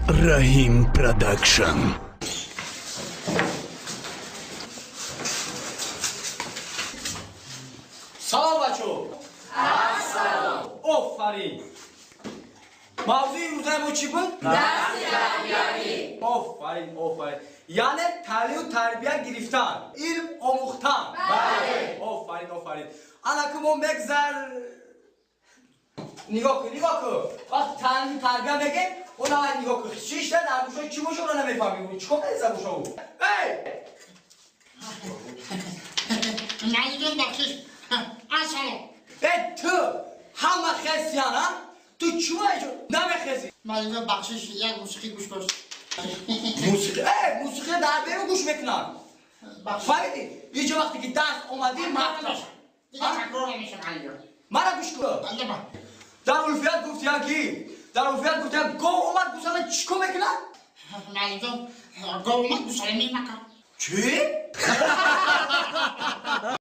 Раҳим Продакшн. Салом, бачо. Ассалом. Офарин. Мавзӯи имрӯзаи мо чӣ буд? Дарси тарбиявӣ. Офарин, офарин. Яъне таълиму тарбия гирифтан, илм омӯхтан. Бале. Офарин, офарин. Ана ки мо мегзар, нигоҳ кун, нигоҳ кун. Вақти таълиму тарбия мегем, она нигоҳ кун. Шишта дар гӯшо чӣ боша, она намефаҳмӣ. Чӣ кор кардӣ за гӯшо? Эй! Муаллим, бахшиш. Ассалом. Эй, ту ҳама хесиян, а? Ту чӯ намехезӣ? Муаллим, бахшиш, як мусиқӣ гӯш кун. Мусиқӣ? Эй, мусиқӣ дар берун гӯш мекунанд. Фаҳмидӣ? Инҷо вақте ки дарс омадӣ, мактаб. Дигар такрор намешавад, муаллим. Мара гӯш кун. Дар улфият гуфтиян ки, дар улфият гуфтиян, гов омад, гӯсала чӣ кор мекунад? Муаллимҷон, гов омад, гӯсала мемакад. Чӣ?